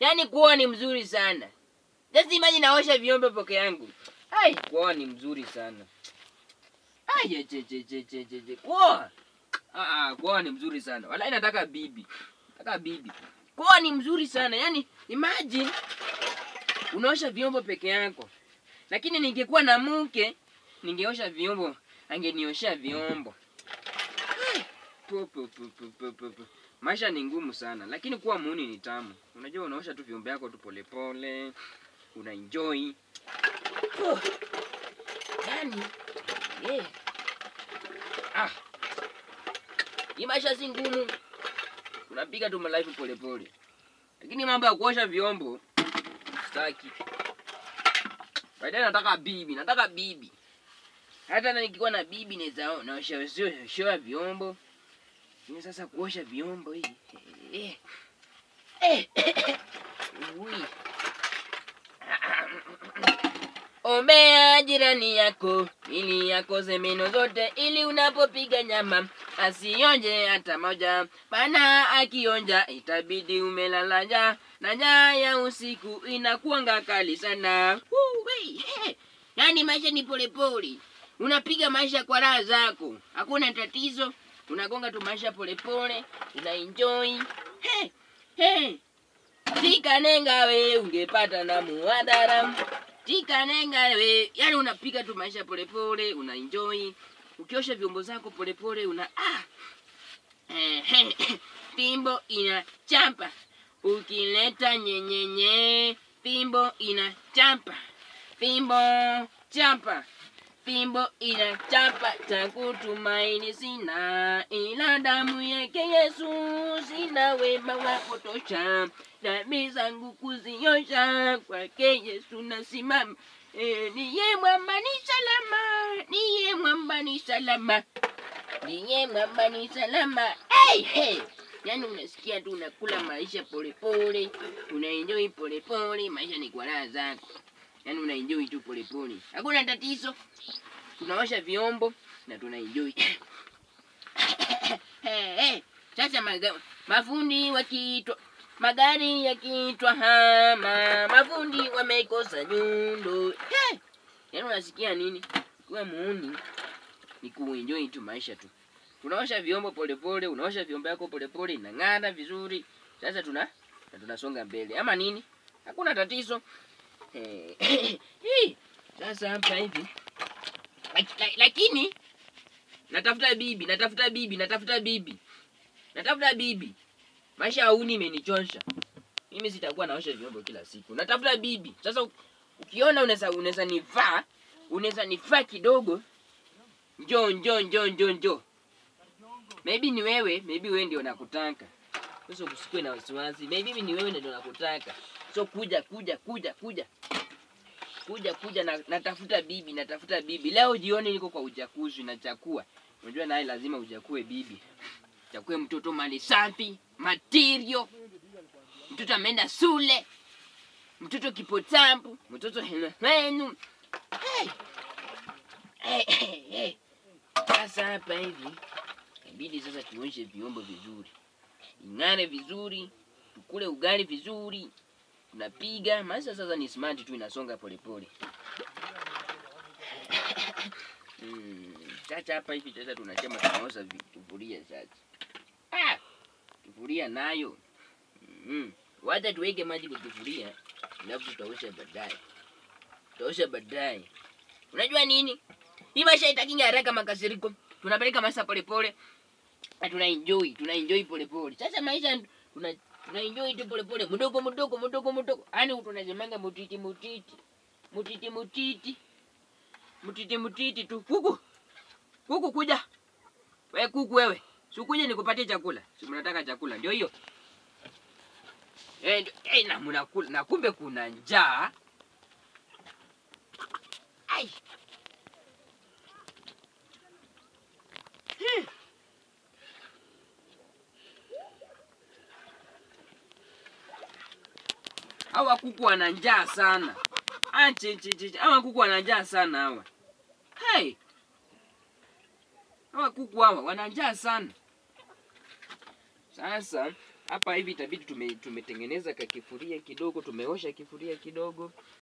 Yaani kuoa ni mzuri sana. Just imagine naosha vyombo peke yangu. Ai, kuoa ni mzuri sana. Ai, che che che che che. Kuoa. Ah, kuoa ni mzuri sana. Wala nataka bibi. Nataka bibi. Kuoa ni mzuri sana. Yaani imagine unaosha vyombo peke yako. Lakini ningekuwa na mke, ningeosha vyombo, angenioshea vyombo. Pu, pu, pu, pu, pu, pu. Maisha ni ngumu sana, lakini kuwa muuni ni tamu. Unajua unaosha tu vyombo yako tu polepole, una enjoy. Yaani, yeah. Ah. Hii maisha si ngumu. Unapiga tu life polepole. Lakini mambo ya kuosha vyombo sitaki. Baadaye nataka bibi, nataka bibi. Hata na nikikuwa na bibi naweza naosha vyombo. Ni sasa kuosha vyombo hii. Ui. Ombea jirani yako ili akose meno zote, ili unapopiga nyama asionje hata moja. Maana akionja itabidi umelala njaa, na njaa ya usiku inakuanga kali sana. Yaani maisha ni polepole. Unapiga maisha kwa raha zako. Hakuna tatizo. Unagonga tu maisha polepole, una enjoy. Hey, hey. Tikanenga we ungepata na muadara. Tikanenga we, yaani unapiga tu maisha polepole, una enjoy. Ukiosha vyombo zako polepole una Fimbo inachampa. Ukileta nyenyenye, fimbo inachampa. Fimbo champa. Fimbo inachapa, takutumaini sina, ila damu yake Yesu, sina wema wa kutosha, dhambi zangu kuziosha, kwake Yesu nasimama. Niye mwamba ni salama, niye mwamba ni salama, niye mwamba ni salama. Hey, hey. Yaani unasikia tu unakula maisha polepole, unaenjoy polepole, maisha ni kwa raha zako. Yaani unaenjoy tu polepole. Hakuna tatizo. Tunaosha vyombo na tunaenjoy. Hey, sasa mafundi wakiitwa, magari yakiitwa hama, mafundi wamekosa nyundo. Hey! Yaani unasikia nini? Kwa muuni ni kuenjoy tu maisha tu. Tunaosha vyombo polepole, unaosha vyombo yako polepole, inang'ara vizuri. Sasa tunasonga mbele. Ama nini? Hakuna tatizo. Sasa hapa hivi. Lakini natafuta bibi, natafuta bibi, natafuta bibi. Natafuta bibi. Maisha ya uni imenichosha. Mimi sitakuwa naosha vyombo kila siku. Natafuta bibi. Sasa ukiona unaweza nifaa, unaweza nifaa kidogo. Njoo njoo njoo njoo njoo. Maybe ni wewe, maybe wewe ndio nakutaka. Sasa usikue na wasiwasi. Maybe ni wewe ndio nakutaka. So kuja kuja kuja kuja. Kuja kuja na, natafuta bibi, natafuta bibi. Leo jioni niko kwa uchakuzi na chakua. Unajua naye lazima ujakue bibi. Chakue mtoto mali safi, material. Mtoto ameenda shule. Mtoto kipotambu, mtoto henu. Hey. Hey, hey, hey. Sasa hapa hivi inabidi sasa tuoshe vyombo vizuri. Ing'are vizuri, tukule ugali vizuri. Tunapiga, maisha sasa ni smart tu inasonga polepole. Sasa hapa hivi sasa tunachema tunaosha sufuria sasa. Ah! Sufuria nayo. Wacha tuweke maji kwa sufuria, alafu tutaosha baadaye. Tutaosha baadaye. Unajua nini? Hii maisha itakinga haraka makasiriko. Tunapeleka maisha polepole. Na tunaenjoy, tunaenjoy polepole. Sasa maisha tunaenjoy tu polepole, mdogo mdogo mdogo mdogo. Yaani tunasemanga mutiti mutiti. Mutiti mutiti. Mutiti mutiti tu. Kuku. Kuku kuja. Wewe kuku wewe. Si ukuje nikupatie chakula. Si mnataka chakula. Ndio hiyo. Na mnakula. Na kumbe kuna njaa. Ai. Hawa kuku wana njaa sana. Ache. Hawa kuku wana njaa sana hawa. Hey. Hawa kuku hawa wana njaa sana. Sasa Hapa hivi itabidi tumetengeneza kakifuria kidogo, tumeosha kifuria kidogo.